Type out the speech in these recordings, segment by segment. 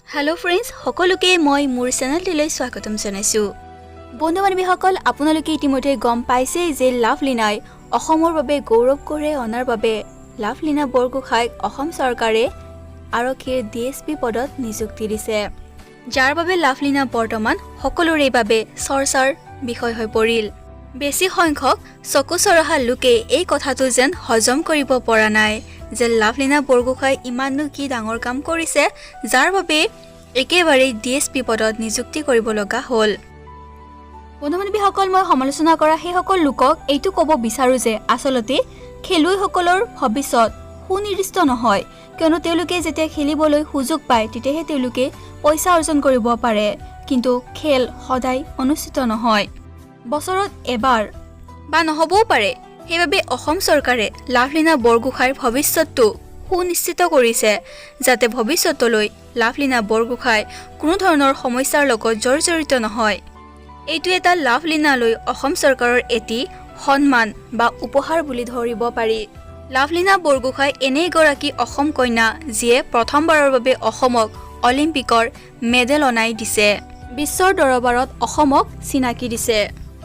Hello' friends, সকলোকে মই মোৰ চেনেলটিলৈ স্বাগতম জনাইছোঁ। বন্ধু বান্ধৱীসকল, আপোনালোকে ইতিমধ্যে গম পাইছেই যে লাভলীনাই অসমৰ বাবে গৌৰৱ কঢ়িয়াই অনাৰ বাবে লাভলীনা বৰগোহাঁইক অসম চৰকাৰে আৰক্ষীৰ ডিএছপি পদত নিযুক্তি দিছে, যাৰ বাবে লাভলীনা বৰ্তমান সকলোৰে বাবে চৰ্চাৰ বিষয় হৈ পৰিল। বেছি সংখ্যক চকু চৰহা লোকে এই কথাটো যেন হজম কৰিব পৰা নাই যে লাভলীনা বৰগোহাঁই ইমাননো কি ডাঙৰ কাম কৰিছে, যাৰ বাবে একেবাৰেই ডিএছপি পদত নিযুক্তি কৰিব লগা হ'ল। বন্ধু বান্ধৱীসকল, মই সমালোচনা কৰা সেইসকল লোকক এইটো ক'ব বিচাৰোঁ যে আচলতে খেলুৱৈসকলৰ ভৱিষ্যত সুনিৰ্দিষ্ট নহয়, কিয়নো তেওঁলোকে যেতিয়া খেলিবলৈ সুযোগ পায় তেতিয়াহে তেওঁলোকে পইচা অৰ্জন কৰিব পাৰে। কিন্তু খেল সদায় অনুষ্ঠিত নহয়, বছৰত এবাৰ বা নহ'বও পাৰে। সেইবাবে অসম চৰকাৰে লাভলীনা বৰগোহাঁইৰ ভৱিষ্যতটো সুনিশ্চিত কৰিছে, যাতে ভৱিষ্যতলৈ লাভলীনা বৰগোহাঁই কোনো ধৰণৰ সমস্যাৰ লগত জৰ্জৰিত নহয়। এইটো এটা লাভলীনালৈ অসম চৰকাৰৰ এটি সন্মান বা উপহাৰ বুলি ধৰিব পাৰি। লাভলীনা বৰগোহাঁই এনে এগৰাকী অসম কন্যা, যিয়ে প্ৰথমবাৰৰ বাবে অসমক অলিম্পিকৰ মেডেল অনাই দিছে, বিশ্বৰ দৰবাৰত অসমক চিনাকি দিছে।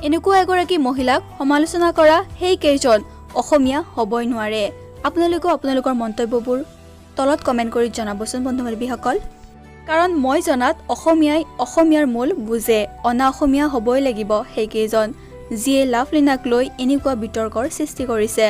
এনেকুৱা এগৰাকী মহিলাক সমালোচনা কৰা সেইকেইজন অসমীয়া হ'বই নোৱাৰে। আপোনালোকেও আপোনালোকৰ মন্তব্যবোৰ তলত কমেণ্ট কৰি জনাবচোন বন্ধু বান্ধৱীসকল, কাৰণ মই জনাত অসমীয়াই অসমীয়াৰ মূল বুজে। অনা অসমীয়া হ'বই লাগিব সেইকেইজন, যিয়ে লাভলীনাক লৈ এনেকুৱা বিতৰ্কৰ সৃষ্টি কৰিছে।